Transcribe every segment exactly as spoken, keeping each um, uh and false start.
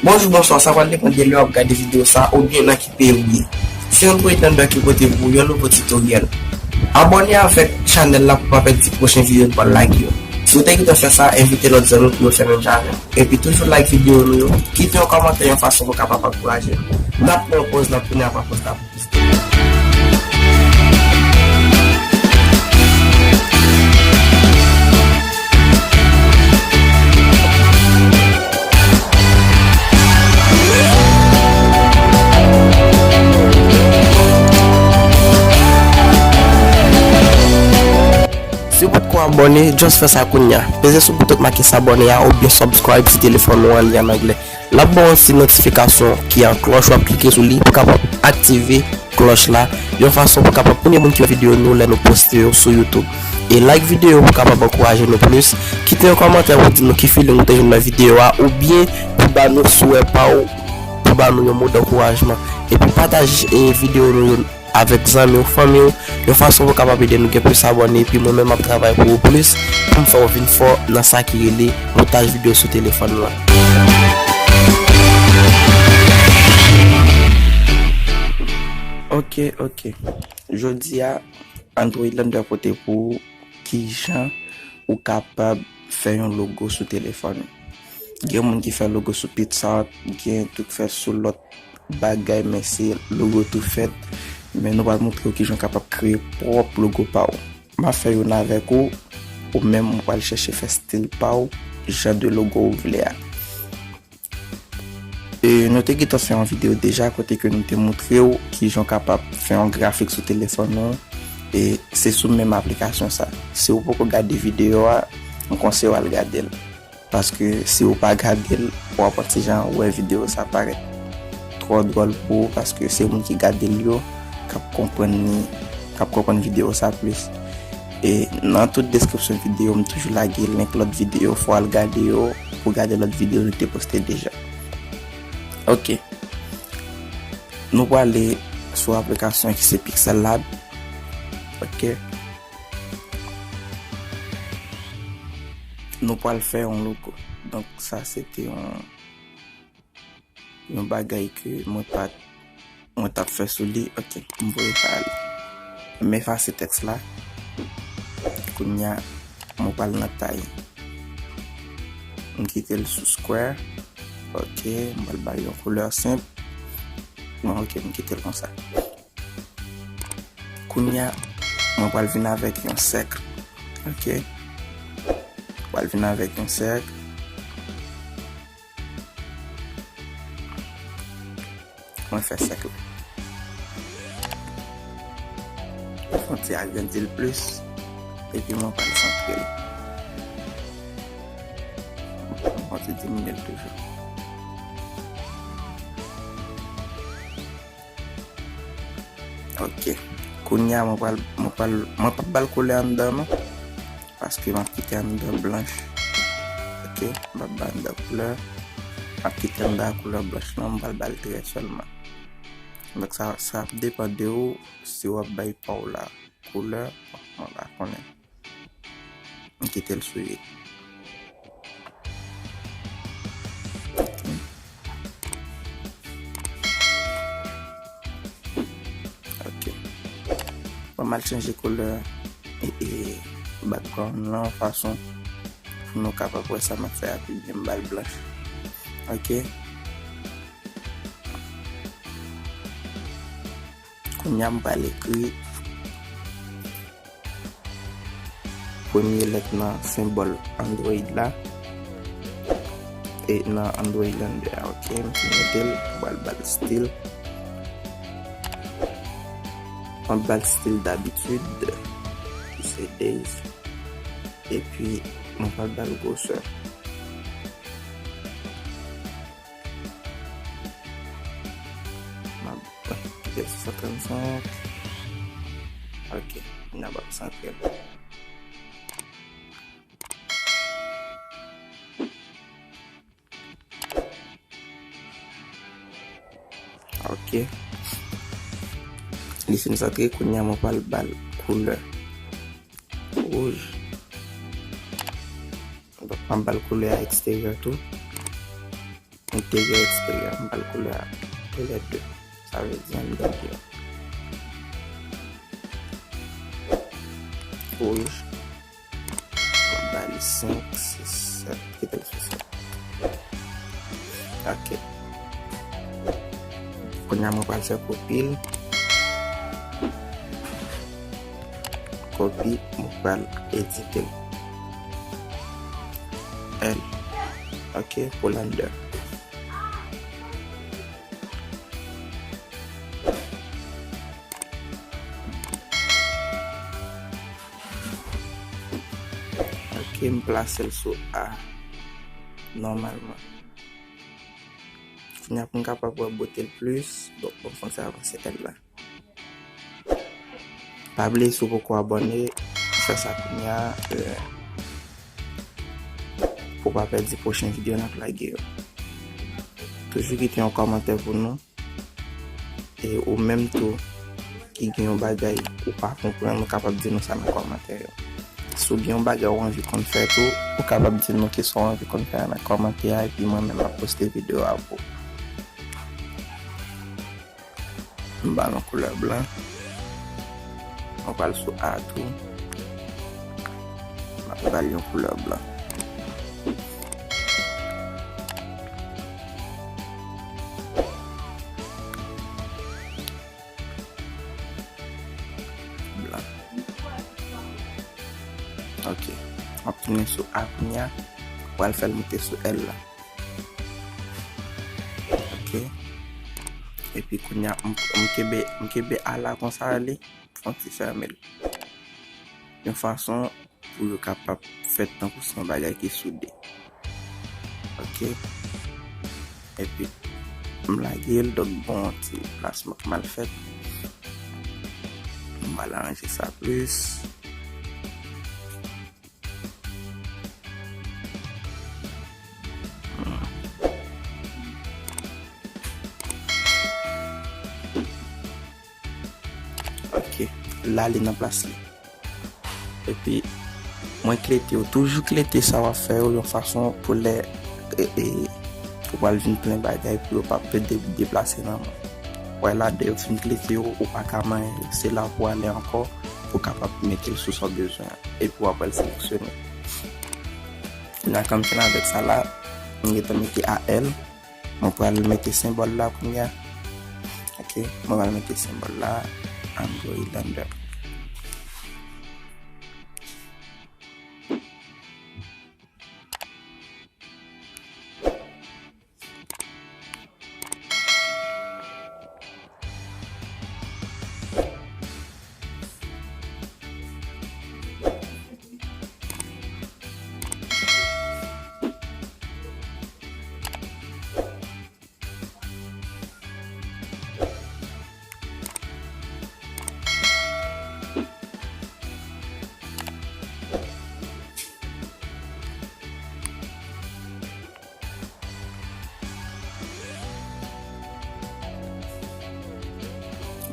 Bonjou, bonswa, sa pral depann de lè w ap gade videyo sa a oubyen nan ki peyi w ye. Se Android Lander ki pote pou ou yon nouvo titoryèl. Abòne avèk chanèl la pou w pa pèdi pwochen videyo n pral lage yo. Si w te gentan fè sa, envite lòt zanmi w pou yo fè menm jan avè w. Epi toujou like videyo nou yo, kite yon kòmantè yon fason pou w kapab ankouraje nou. N ap pran yon pòz, n ap tounen apre pòz la pou plis. Si w potko abòne, just fè sa kounye a. Peze sou bouton k make s'abonner a oubyen subscribe si telefòn ou an li an anglè. L ap ba w yon ti notifikasyon ki an klòch, w ap klike sou li pou w kapab aktive klòch la, yon fason pou w kapab premye moun ki wè videyo nou lè nou poste yo sou YouTube. E like videyo pou w kapab ankouraje nou plis. Kite yon kòmantè pou w di nou ki feeling ou te jwenn nan videyo a, oubyen pou w ba nou swè pa w, pou w ba nou yon mo dankourajman. Epi pataje, e, videyo nou yo avèk zanmi w, fanmi w, yon fason pou w kapab ede nou gen plis abòne, epi mwen menm m ap travay pou ou plis, pou m fè w vin fò nan sa ki rele montaj videyo sou telefòn lan. Ok, ok. Jodi a, Android Lander pote pou ou kijan ou kapab fè yon logo sou telefòn ou. Gen moun ki fè logo sou PicsArt, gen tou k fè sou lòt bagay, men se logo tou fèt. Men nou pral montre w kijan w kapab kreye pwòp logo pa w. M ap fè youn avèk ou, ou menm ou pral chèche fè stil pa w, jan de logo ou vle a. E nou te gentan fè yon videyo deja kote ke nou te montre w kijan w kapab fè yon grafik sou telefòn ou. E se sou menm aplikasyon sa. Si w poko gade videyo a, m konseye w al gade l. Paske si w pa gade l, w ap yon ti jan wè videyo sa parèt twò dwòl pou ou, paske se moun ki gade l yo k ap konprann li, k ap konprann videyo sa plis. E nan tout deskripsyon videyo, m toujou lage link lòt videyo, fò w al gade yo, pou w gade lòt videyo nou te poste deja. Ok. Nou prale sou aplikasyon ki se Pixel Lab. Ok. Nou pral fè yon logo. Donk, sa se te yon, yon bagay ke mwen pa t, mwen t ap fè sou li. Ok, m voye sa ale. M efase tèks la. Kounye a, mwen pral nan tay. M kite l sou square. Ok, m pral ba l yon koulè senp. Bon, ok, m kite l konsa. Kounye a, mwen pral vin avèk yon sèk. Ok. Mwen pral vin avèk yon sèk. Mwen fè sèk la. Mwen fè yon ti agrandi l plis. Epi mwen pral santre l. Mwen fè yon ti diminye l toujou. Ok. Kounye a, mwen pral, mwen pral, mwen p ap ba l koulè anndan non. Paske m ap kite anndan blanch. Ok, m p ap ba anndan koulè. M ap kite anndan a koulè blanch lan, m pral ba l trè sèlman. Donk sa, sa ap depann de ou si w ap bay pa w la koulè, mwen pa konnen. M kite l sou uit. Ok. Bon, m al chanje koulè, e, e, background lan fason pou nou kapab wè sa m ap fè a pi byen. M ba l blanch. Ok. Kounye a m pral ekri premye lèt nan senbòl Android la. E nan Android Lander a, ok, m fin mete l, m pral ba l stil. Mwen ba l stil dabitid, ki se Days. Epi, mwen pral ba l gwosè. M ap kite l sou san trannsenk. Ok, n ap ap santre l. Ok. Li fin santre, kounye a mwen pral ba l koulè wouj. Donk, m ap ba l koulè a eksteryè tou. Enteryè, eksteryè, m pral koulè a. Koulè de. Sa vle di anndan li. Wouj. M ba li senk, sis, sèt. Kite l sou sèt. Ok. Kounye a mwen pral fè kopi l. Kopi, mwen pral edite l. L. Ok, pou l anndan. Ok, m plase l sou A. Nòmalman. Kounye a pou m kapab wè bote l plis, donk, bon, fòk sa avanse L la. Pa bliye, si w poko abòne, fè sa kounye a, euh, pou w pa pèdi pwochen videyo n ap lage yo. Toujou kite yon kòmantè pou nou. E ou menm tou, ki gen yon bagay ou pa konprann, ou kapab di nou sa nan kòmantè yo. Si w gen yon bagay ou anvi konn fè tou, ou kapab di nou kisa w anvi konn fè a nan kòmantè a, epi mwen menm m ap poste videyo a pou ou. M ba l yon koulè blan. Mwen pral sou A tou. Mwen ba l yon koulè blan. Blan. Ok. M ap tounen sou A kounye a. Pral fè l moute sou L la. Ok. Epi kounye a, m, m kenbe, m kenbe A la konsa li, fè yon ti fèmen l. Yon fason pou yo kapab fèt tankou se yon bagay ki soude. Ok. Epi, m lage l, donk, bon, ti plasman k mal fèt. M pral aranje sa plis. Ok, la li nan plas li. Epi, mwen klete yo, toujou klete sa w ap fè yo yon fason pou lè, e, e, ou pral vin plen bagay pou yo pa pe de-, deplase nan men w. Wè la, lè yo fin klete yo, ou pa ka manyen yo. Se la pou ale ankò, pou w kapab mete l sou sa w bezwen an. Epi w ap wè l seleksyone. Kounye a, kan m fin avèk sa la, m gentan mete A L. Mwen pral mete senbòl la kounye a. Ok, mwen pral mete senbòl la. Android Lander.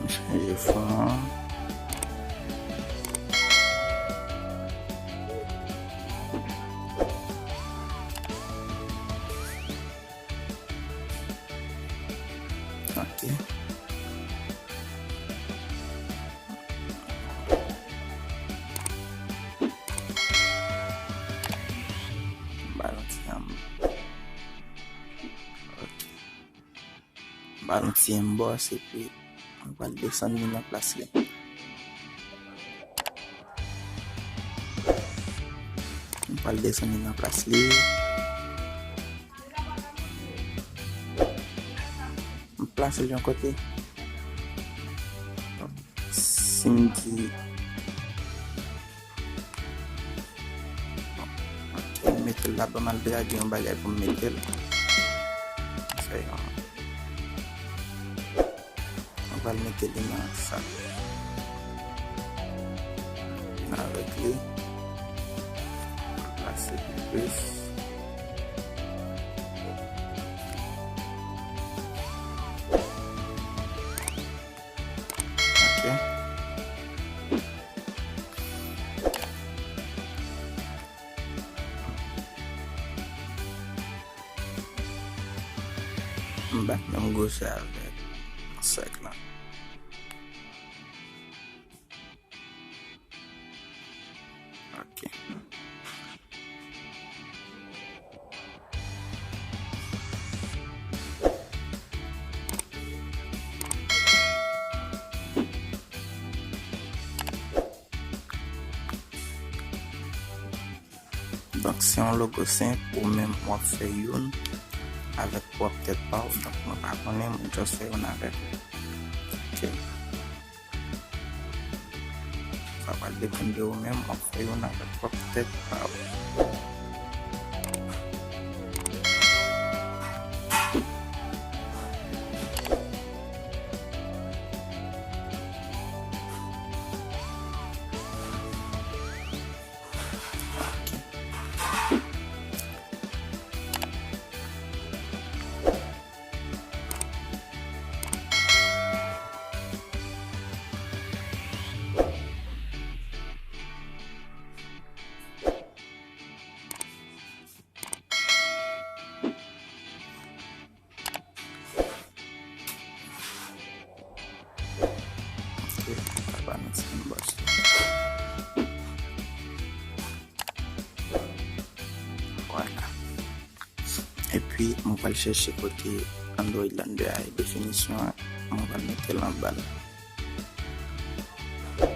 M chanje fon an. Ok. Ba l yon ti anm. Ok. Ba l yon ti emboss epi mwen pral desann li nan plas li. Mwen pral desann li nan plas li. M plase l yon kote. Si m di, ok, m mete l la, ban m al drage yon bagay pou m mete l. Fè yon. Mwen pral mete li nan sa. Vin avèk li. Plase li plis. Ok. M bat menm gwosè avèk sèk lan. Ok. Donk, se yon logo senp, ou menm w ap fè youn avèk pwòp tèt pa w. Donk, mwen pa konnen, mwen just fè youn avèk ou. Ok. Sa pral depann de ou menm, w ap fè youn avèk pwòp tèt pa w. Ok, papa nan ti boss. Vwala. Epi, mwen pral chèche kote Android Lander a, e definisyon an, mwen pral mete l anba l. Ok.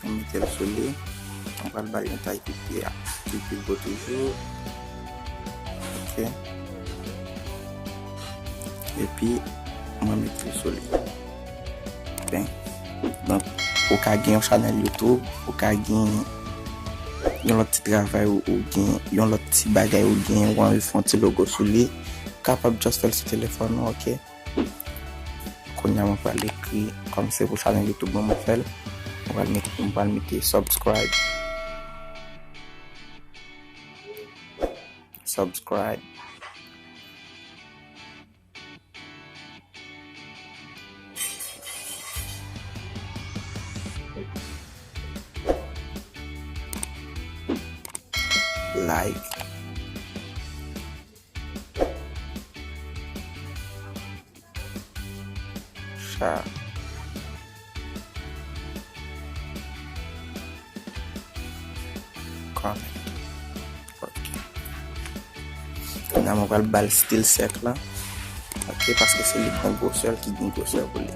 Mwen mete l sou li. Mwen pral ba l yon tay ki pi, ki pi gwo toujou. Ok. Epi, mwen mete l sou li. Ben, donk, ou ka gen yon chanèl YouTube, ou ka gen yon lòt ti travay, ou, ou gen yon lòt ti bagay, ou gen, ou anvi fè yon ti logo sou li, ou kapab just fè l sou telefòn ou, ok? Kounye a, mwen pral ekri, kòm se pou chanèl YouTube mwen, mwen fè l. Mwen pral met, mwen pral mete subscribe. Subscribe. Like. Share. Comment. Ok. Kounye a mwen pral ba l stil sèk lan. Ok, paske se li ki gen gwosè l, ki gen gwosè pou li.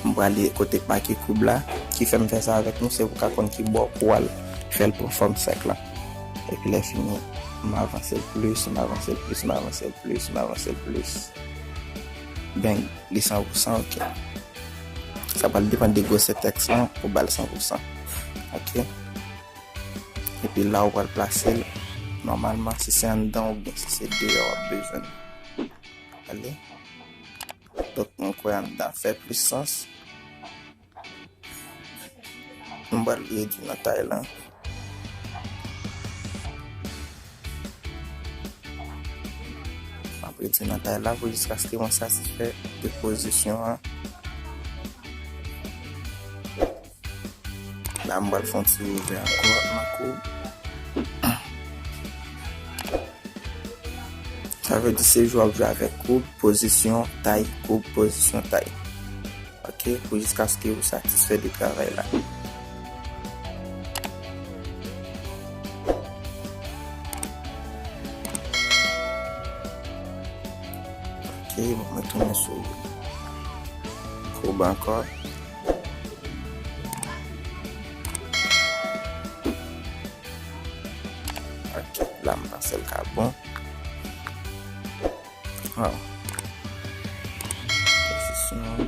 Mwen prale kote make koub la, ki fè m fè sa avèk nou, se pou w ka konn ki bò pou w al fè l pran fòm sèk lan. Epi lè fini, m avanse l plis, m avanse l plis, m avanse l plis, m avanse l plis. Bang, li san pou san, ok. Sa pral depann de gwosè tèks lan pou ba l san pou san. Ok. Epi la, ou pral plase l nòmalman, si se anndan oubyen si se deyò w ap bezwen l. Ale. Donk, mwen kwè anndan ap fè plis sans. M pral redui nan tay lan. M ap redui nan tay la pou jiskaske mwen satisfè de pozisyon an. La, m pral fè yon ti wouvè ankò nan koub. Sa vle di se jwe w ap jwe avèk koub, pozisyon, tay, koub, pozisyon, tay. Ok, pou jiskaske ou satisfè de travay la. Ok, bon, mwen tounen sou koub ankò. Ok, la m panse l ka bon. Wow. Pozisyon.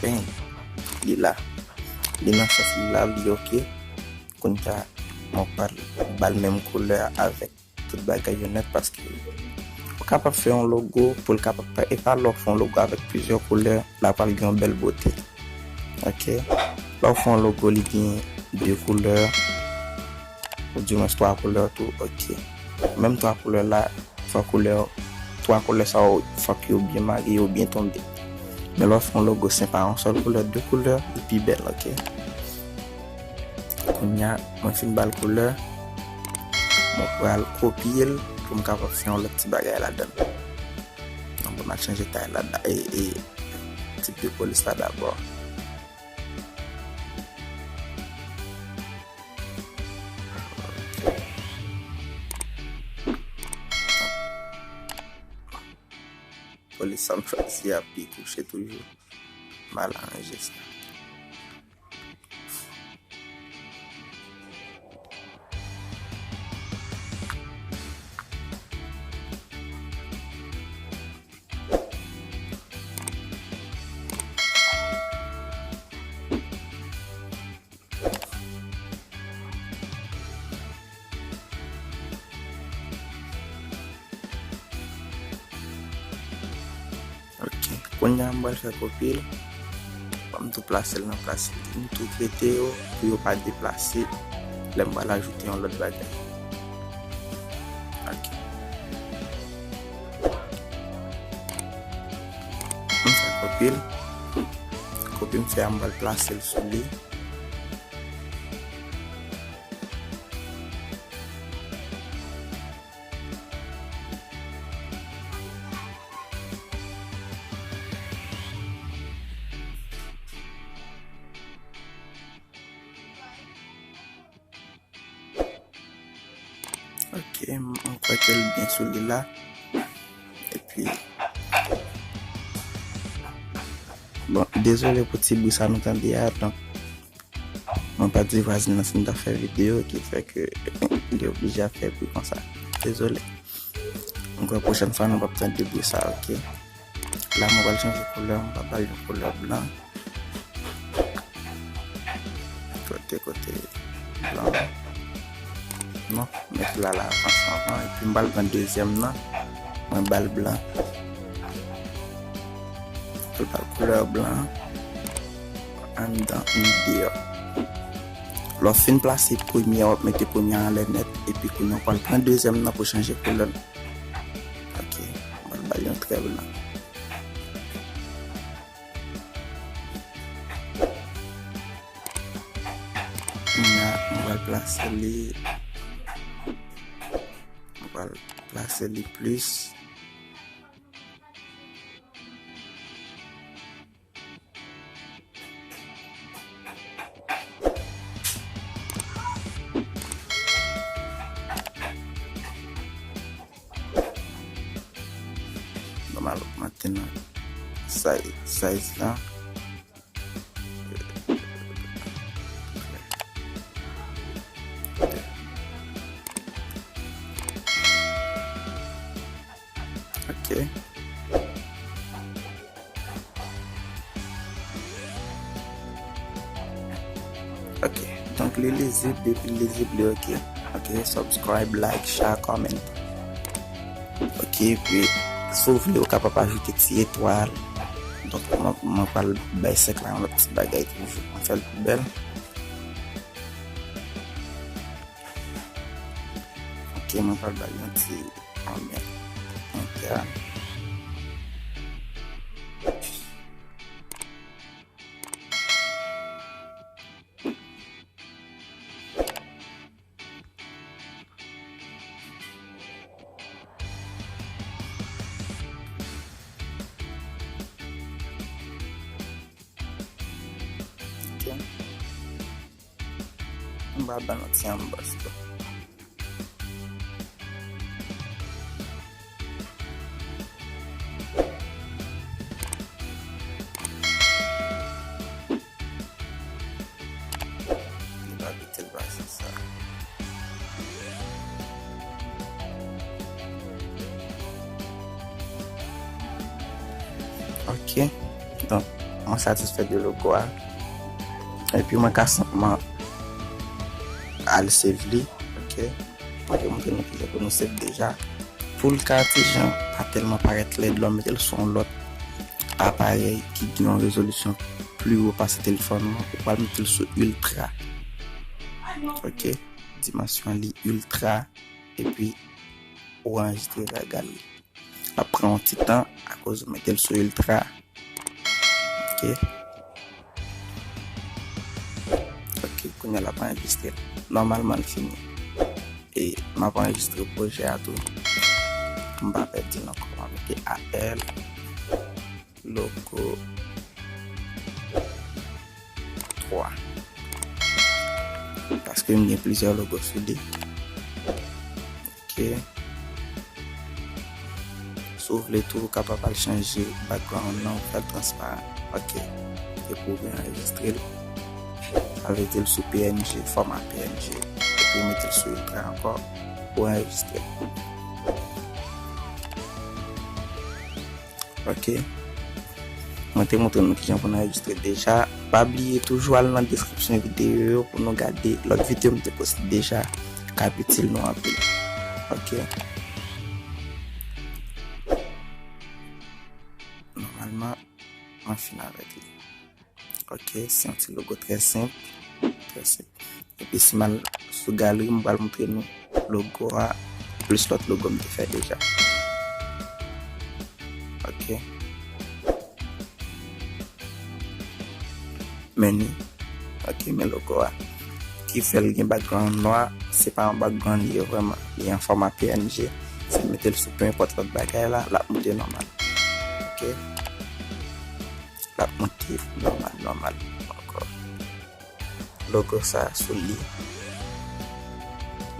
Ben, li la. Li nan sans li la, li ok. Kounye a, mwen pral ba l menm koulè avèk tout bagay yo nèt, paske ou kapab fè yon logo pou l kapab pa, e pa lè w fè yon logo avèk plizyè koulè, l ap pral gen yon bèl bote. Ok. Lè w fè yon logo, li gen de koulè, ou di mwens twa koulè tou, ok. Menm twa koulè la, fò koulè, twa koulè sa yo, fòk yo byen mare, yo byen tonbe. Men lè w fè yon logo senp a yon sèl koulè, de koulè, li pi bèl, oke? Kounye a, mwen fin ba l koulè, mwen pral kopye l pou m kapab fè yon lòt ti bagay ladan l. Donk, mwen al chanje tay la, e, e tip de polis la dabò. Polis sa m chwazi a pi kouche toujou. M al aranje sa. Ok, kounye a m pral fè kopye l. Fò m tou plase l nan plas li. M tou trete yo pou yo pa deplase lè m pral ajoute yon lòt bagay. Ok. M fè kopye l. Kopye m fè a, m pral plase l sou li. Ok, m, m kwè ke l byen sou li la. Epi, bon, dezole pou ti bri sa nou tande a, donk, mwen pa di vwazen nan si m ta fè videyo, ki fè ke li oblije ap fè bri konsa. Dezole. Ankò pwochèn fwa, nou p ap tande bri sa, ok? La, mwen pral chanje koulè, mwen pral ba l yon koulè blan. Kote, kote blan? Non, met la, la, avanse anvan, epi m pral pran dezyèm nan, mwen ba l blan. Pou l ba l koulè blan anndan, deyò. Lè w fin plase premye a, w ap mete premye a anlè nèt, epi kounye a w pral pran dezyèm nan pou chanje koulè l. Ok, mwen ba l yon trè blan. Kounye a, mwen pral plase li, mwen pral plase li plis. Bon, m al ogmante nan size, size la. Ok. Ok, donk li lizib, depi l lizib li ok. Ok, subscribe, like, share, comment. Ok, epi si w vle ou kapab ajoute ti etwal. Donk mwen, mwen pral bay sèk la yon lòt ti bagay toujou. Mwen fè l pi bèl. Ok, mwen pral bay yon ti anmè entèn. Ok. M pral ban nou ti anbas tou. Li pa kite l pase sa. Ok. Donk, mwen satisfè de logo a. Epi mwen ka senpman al save li. Ok. Mwen te montre nou kijan pou nou save deja. Pou l ka ti jan pa tèlman parèt lèd, lè w mete l sou yon lòt aparèy ki gen yon rezolisyon pli wo pase telefòn ou an, ou pral mete l sou ultra. Ok, dimansyon li ultra, epi ou anrejistre vè galri. L ap pran yon ti tan akoz ou mete l sou iltra. Ok. Ok, kounye a l ap anrejistre. Nòmalman, l fini. E m ap anrejistre pwojè a tou. Pou m pa pèdi l ankò, m ap mete A L logo twa. Paske m gen plizyè logo sou li. Ok. Si w vle tou, ou kapab al chanje background nan, ou fè l transparan. Ok. Epi ou vin anrejistre l. Sa vle di l sou P N G, fòma P N G. Epi ou mete l sou iltra ankò pou anrejistre l. Ok. Mwen te montre nou kijan pou n anrejistre deja. Pa bliye toujou al nan deskripsyon videyo yo pou nou gade lòt videyo m te poste deja k ap itil nou anpil. Ok. Nòmalman, mwen fin avèk li. Ok, se yon ti logo trè senp. Trè senp. Epi si m al sou galeri, m pral montre nou logo a, plis lòt logo m te fè deja. Ok. Men li. Ok, men logo a. Ki fè l gen background nwa, se pa yon background li ye vrèman. Li an fòma P N G. Si m mete l sou pe enpòt lòt bagay la, l ap moute nòmal. Ok. L ap moute nòmal, nòmal. Ankò. Logo sa sou li.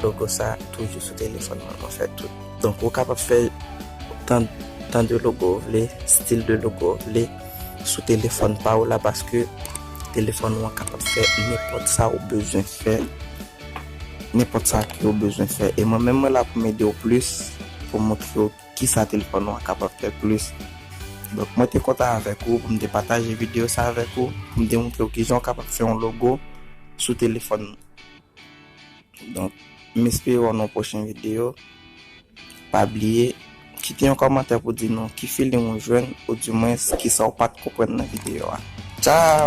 Logo sa toujou sou telefòn mwen, mwen fè tout. Donk, ou kapab fè tan, tan de logo ou vle, stil de logo ou vle sou telefòn pa ou la, paske telefòn ou an kapab fè nenpòt sa ou bezwen fè, nenpòt sa ke ou bezwen fè. E mwen menm, mwen la pou m ede w plis, pou m montre w kisa telefòn ou an kapab fè plis. Donk, mwen te kontan avèk ou pou m te pataje videyo sa avèk ou, pou m te montre w kijan w kapab fè yon logo sou telefòn ou. Donk, m espere w nan yon pwochen videyo. Pa bliye, kite yon kòmantè pou di nou ki feeling ou jwenn, oudimwens kisa w pa t konprann nan videyo a. Tchao!